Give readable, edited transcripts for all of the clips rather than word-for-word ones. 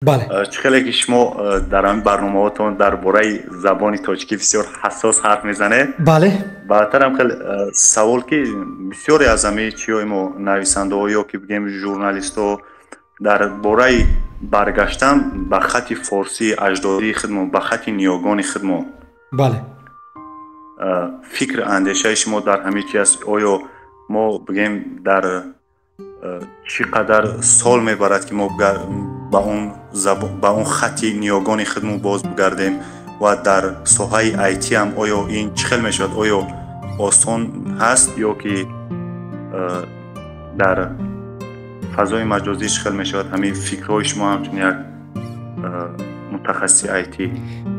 Бале. Чӣ хеле ки шумо дар ҳамин барномаҳотон дар бораи забони тоҷикӣ бисёр ҳассос ҳарф мезанед. Бале. Баъдтарам хеле савол, ки бисёре аз ҳамаи чиҳои мо, нависандаҳо ё ки бигем журналистҳо, дар бораи баргаштан ба хати форсии аҷдодии худмон, ба хати ниёгони худмон. Бале. Фикр андешаи шумо дар ҳамин чи аст? Оё мо бигем дар чӣ қадар сол мебарад, ки мо ба он хати ниёгони худмон боз бигардем, ва дар соҳаи IT ҳам оё ин чӣ хел мешавад? Оё осон ҳаст ё ки дар фазои маҷозӣ чӣ хел мешавад? Ҳамин фикрҳои шумо ҳамчун як мутахассиси IT.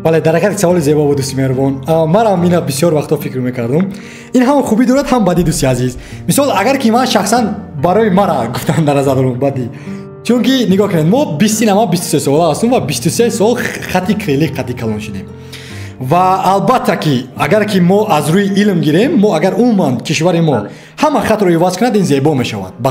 Бале, дар ҳақиқат саволи зебо буд, дӯсти меҳрубон. Манам ина бисёр вақтҳо фикр мекардум. Ин ҳам хубӣ дорад, ҳам бадӣ, дӯсти азиз. Мисол, агар ки ман шахсан барои мара гуфтан дар назар дорам бадӣ, чунки нигоҳ кунед, мо бистинама 23 сола ҳастем ва 23 сол хати кириллик қадди калон шудем. Ва албатта ки агар ки мо аз рӯи илм гирем, мо агар умуман кишвари мо ҳама хатро иваз кунад, ин зебо мешавад, ба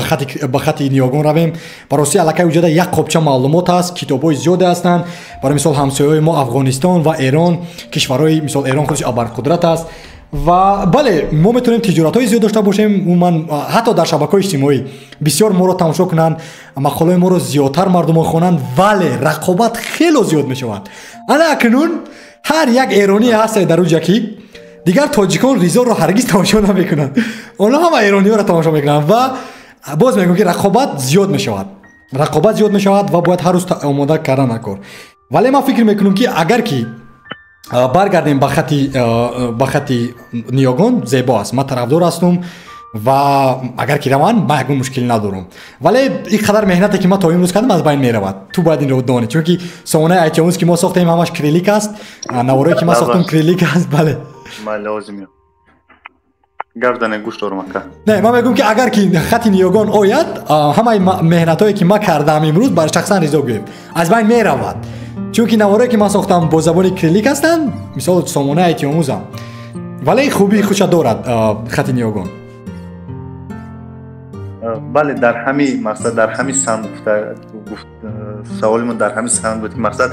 хати ниёгон равем. Ба ростӣ, аллакай уҷада як қопча маълумот ҳаст, китобҳои зиёде ҳастанд. Барои мисол, ҳамсояҳои мо Афғонистон ва Эрон, кишварҳои, мисол, Эрон худаш абарқудрат аст. Ва бале, мо метавонем тиҷоратҳои зиёд дошта бошем, умуман ҳатто дар шабакаҳои иҷтимоӣ бисёр моро тамошо кунанд, мақолаҳои моро зиёдтар мардумон хонанд, вале рақобат хело зиёд мешавад. Ана акнун ҳар як эроние ҳастае дар уҷа, ки дигар тоҷикон Ризоро ҳаргиз тамошо намекунанд, онҳо ҳама эрониҳоро тамошо мекунанд. Ва боз мегӯям, ки рақобат зиёд мешавад, рақобат зиёд мешавад ва бояд ҳар рӯз омода кардан накор. Вале ман фикр мекунам, ки агар ки баргардем ба хати ниёгон, зебо аст, ман тарафдор ҳастум ва агар ки раванд, ман ягон мушкилӣ надорам. Вале ин қадар меҳнате, ки ман то имрӯз кардам, аз байн меравад. Ту бояд инро донӣ, чунки сомонаи айтиомӯз, ки мо сохтем, ҳамаш кириллик аст, наворое, ки ман сохтам, кириллик аст, бале. Гап зане, гӯш дорам, ака. Не, ман мегӯям, ки агар ки хати ниёгон ояд, ҳамаи меҳнатҳое, ки ман кардам имрӯз, бар шахсан Ризо гӯем, аз байн меравад, чунки наворое, ки ман сохтам, бо забони кириллик ҳастанд, мисол, сомонаи айтиомӯзам. Вале хубии худша дорад хати ниёгон. Бале, дар ҳамин мақсад, дар ҳамин самт гуфт, саволи мо дар ҳамин самт буд, ки мақсад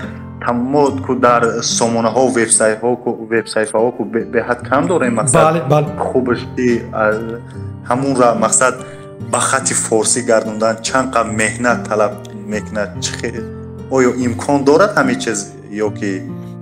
мо ку дар сомонаҳо, вебсайтҳо, вебсайтҳо ку беҳад кам дорем. Мақсад хубаш ки ҳамонра мақсад ба хати форсӣ гардондан чанд қад меҳнат талаб мекунад, оё имкон дорад ҳамин чиз ё ки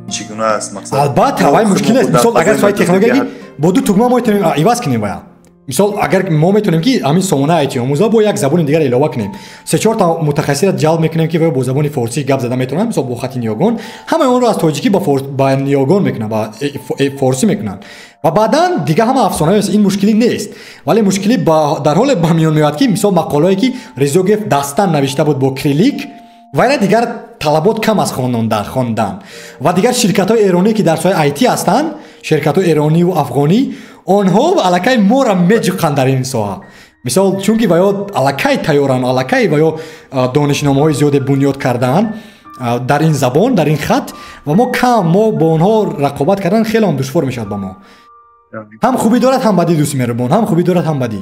чӣ гуна аст мақсад? Албатта, вай мушкил нест. Мисол, агар соҳаи технология, бо ду тугма мо метавонем иваз кунем. Вая, мисол, агар мо метавонем, ки ҳамин сомонаи айтиомӯза бо як забони дигар илова кунем, се чорта мутахассисро ҷалб мекунем, ки бо забони форсӣ гап зада метавонанд, мисол, бо хати ниёгон, ҳамаи онро аз тоҷикӣ ба ниёгон мекунанд, ба форсӣ мекунанд ва баъдан дига ҳама афсонаҳо. Ин мушкилӣ нест. Вале мушкилӣ дар ҳоле ба миён меояд, ки мисол, мақолое, ки Ризогев дастан навишта буд бо кириллик, вайра дигар талабот кам аст хондан. Ва дигар ширкатҳои эронӣ, ки дар соҳаи IT ҳастанд, ширкатҳои эрониву афғонӣ, онҳо аллакай моро меҷуқанд дар ин соҳа, мисол, чунки ва ё аллакай тайёранд, аллакай ва ё донишномаҳои зиёде бунёд кардаанд дар ин забон, дар ин хат, ва мо кам, мо бо онҳо рақобат кардан хеле ҳам душвор мешавад ба мо. Ҳам хубӣ дорад, ҳам бадӣ, дӯсти меҳрубон, ҳам хубӣ дорад, ҳам бадӣ.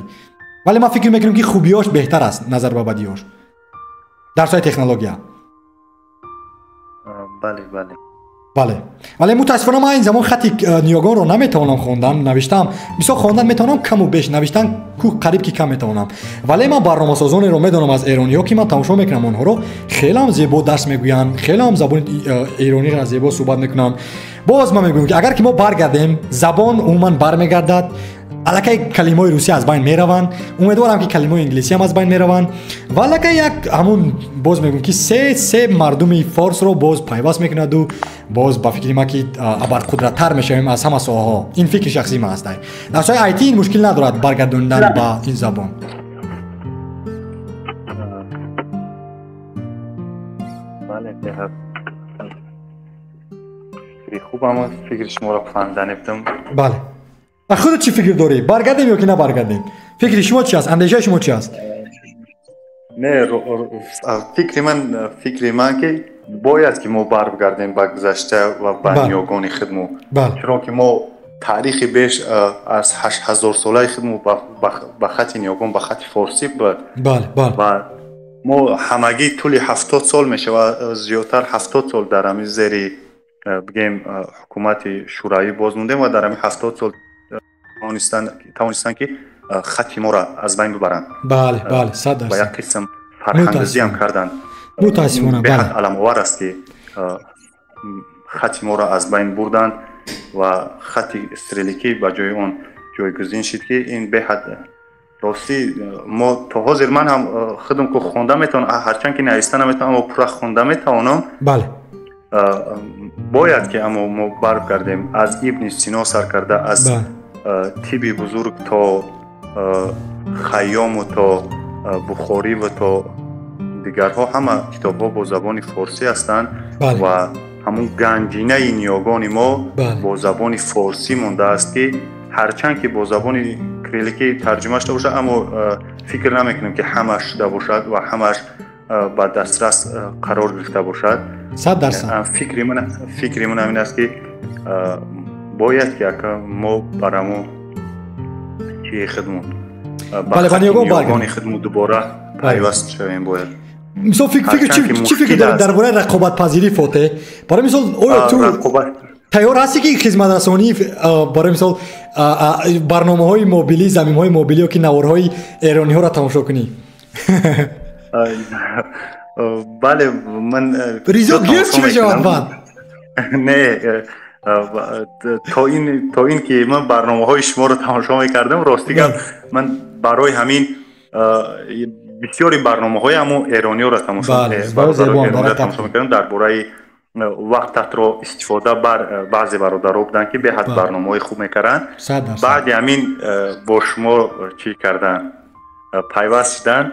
Вале ман фикр мекунам, ки хубиёш беҳтар аст назар ба бадиёш дар соҳаи технология. Бале. Бале, вале мутаассифона ман ин замон хати ниёгонро наметавонам хондан, навиштам. Мисол, хондан метавонам каму беш, навиштан ку қариб ки кам метавонам. Вале ман барномасозонеро медонам аз эрониҳо, ки ман тамошо мекунам онҳоро, хелеам зебо дарс мегӯянд, хелеам забони эрониро зебо суҳбат мекунанд. Боз ман мегӯям, ки агар ки мо баргардем, забон умуман бармегардад, аллакай калимаҳои русӣ аз байн мераванд, умедворам, ки калимаҳои инглисӣ ҳам аз байн мераванд ва аллакай як ҳамун, боз мегӯям, ки се мардуми форсро боз пайваст мекунаду боз ба фикри ман, ки абарқудраттар мешавем аз ҳама соҳаҳо. Ин фикри шахсии ман аст. Дар соҳаи IT ин мушкил надорад баргардонидан ба ин забон. Бале, беҳад фикри хубам аст, фикри шуморо фаҳмида будам. Бале, худат чӣ фикр дорӣ? Баргардем ё ки набаргардем? Фикри шумо чи аст, андешаи шумо чи аст? Не, фикри ман ки бояд ки мо баргардем ба гузашта ва ба ниёгони худмо, чаро ки мо таърихи беш аз 8000-солаи худмо ба хати ниёгон, ба хати форсӣ буд. Ва Мо ҳамагӣ тӯли 70 сол мешавад, зиёдтар 70 сол дар ҳамин зери, бигем, ҳукумати шӯравӣ боз мондем ва дар ҳамин 70 сол тавонистанд, ки хати моро аз байн бибаранд. Бале, бале, 100%. Ба як қисм фарҳангдуздиам карданд. Мутаассифона. Беҳад аламовар аст, ки хати моро аз байн бурданд ва хати кирилликӣ ба ҷои он ҷойгузин шид, ки ин беҳад ростӣ мо то ҳозир ман ҳам худам ку хонда метавонам, ҳарчанд ки нависта наметавонам, аммо пурра хонда метавонам. Бояд ки аммо мо баргардем, аз Ибни Сино сар карда, аз тиби бузург то Хайёму то Бухорӣ ва то дигарҳо, ҳама китобҳо бо забони форсӣ ҳастанд ва ҳамун ганҷинаи ниёгони мо бо забони форсӣ мондааст, ки ҳарчанд ки бо забони кирилликӣ тарҷума шуда бошад, аммо фикр намекунем, ки ҳамаш шуда бошад ва ҳамаш ба дастрас қарор гирифта бошад. 100%. Фикри ман ҳамин аст, ки бояд ки ака мо бар ҳамун чии худмон, ниёгони худмон дубора пайваст шавем бояд. Мисол, фикр чӣ фикр доред дар бораи рақобатпазирӣ, Фотеҳ? Барои мисол, оё ту тайёр ҳастӣ, ки хизматрасонӣ, барои мисол, барномаҳои мобилӣ, замимаҳои мобилӣ ё ки наворҳои эрониҳоро тамошо кунӣ? Бале, ман Ризо гирифт, чӣ мешавад баъд? Не, то ин ки ман барномаҳои шуморо тамошо мекардам, рости гап, ман барои ҳамин бисёри барномаҳои ҳамун эрониёро тамошо мекардам дар бораи вақтатро истифода бар. Баъзе бародаро буданд, ки беҳад барномаҳои хуб мекарданд. Баъди ҳамин бо шумо чӣ кардан, пайваст шудан,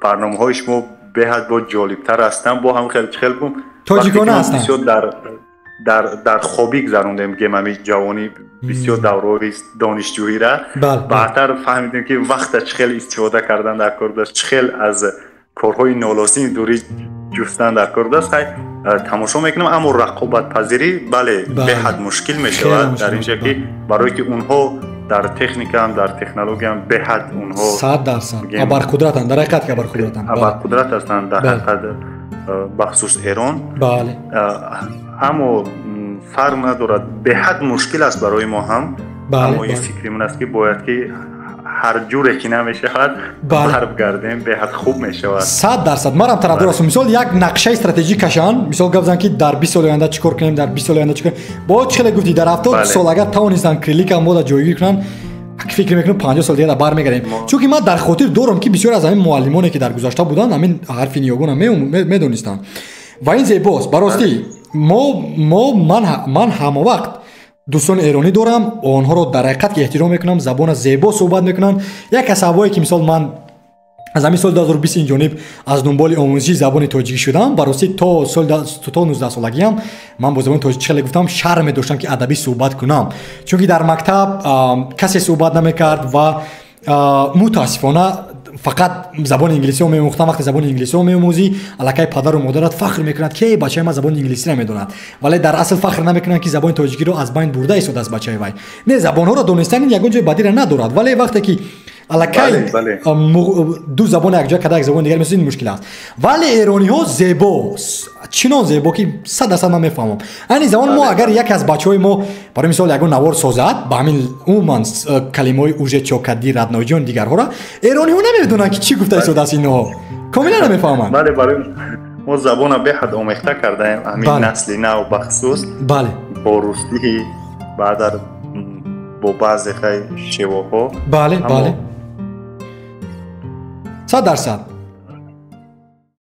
барномаҳои шумо беҳад бо ҷолибтар ҳастанд, бо ҳам хел хел гум тоҷикона ҳастанд. Бисёр дар хобӣ гузарондем, гем, ҳами ҷавонӣ, бисёр давраҳои донишҷӯира. Баъдтар фаҳмидем, ки вақта чӣ хел истифода кардан дар кор будааст, чӣ хел аз корҳои нолозими дурӣ ҷустан дар кор будааст. Хай, тамошо мекунам, аммо рақобатпазирӣ, бале, беҳад мушкил мешавад дар инҷа, ки барое ки онҳо дар техникаам, дар технологияам беҳад онҳо 100% абарқудратанд, дар ҳақиқат ки абарқудратанд. Абарқудрат ҳастанд дар ҳақиқат, бахусус Эрон. Аммо фарқ надорад, беҳад мушкил аст барои мо ҳам, аммо ин фикри ман аст, ки бояд ки ҳар ҷуре ки намешавад, баргардем, беҳад хуб мешавад. 100% манам тарафдор ҳастам. Мисол, як нақшаи стратегӣ кашанд, мисол, гап зан, ки дар 20 соли оянда чӣ кор кунем, дар 20 соли оянда чӣ кор. Бо чӣ хеле гуфтӣ, дар 70 сол агар тавонистанд кириллика мода ҷойгир кунанд, фикр мекунам, 50 сол дигар бармегардем, чунки ман дар хотир дорам, ки бисёр аз ҳамин муаллимоне, ки дар гузашта буданд, ҳамин ҳарфи ниёгона медонистанд ва ин зебост. Ба ростӣ, мо ман ҳама вақт дӯстони эронӣ дорам, онҳоро дар ҳақиқат ки эҳтиром мекунам, забона зебо суҳбат мекунанд. Як аз сабабҳое, ки мисол ман аз ҳамин соли 2020 ин ҷониб аз дунболи омӯзиши забони тоҷикӣ шудам, ба ростӣ то 19 солагиам ман бо забони тоҷикӣ, хеле гуфтам, шарм медоштам, ки адабӣ суҳбат кунам, чунки дар мактаб касе суҳбат намекард ва мутаассифона фақат забони инглисиро меомӯхтам. Вақте забони инглисиро меомӯзӣ, аллакай падару модарат фахр мекунад, ки бачаи ман забони инглисиро медонад, вале дар асл фахр намекунанд, ки забони тоҷикиро аз байн бурда истодааст бачаи вай. Не, забонҳоро донистан ин ягон ҷои бадиро надорад, вале вақте ки аллакай ду забон якҷоя карда, як забони дигар месозӣ, ин мушкил аст. Вале эрониҳо зебо, чинон зебо, ки 100% ман мефаҳмам. Айни замон мо агар яке аз бачаҳои мо, барои мисол, ягон навор созад ба ҳамин умуман калимаҳои уже, чокади, родной ҷон, дигарҳоро, эрониҳо намедонанд, ки чӣ гуфта истодааст, инҳо комилан намефаҳманд. Бале, барои мо забона беҳад омехта кардаем, ҳамин насли нав бахусус бо русӣ, баъдар бо баъзе хай шевоҳо. Бале, бале, 100%.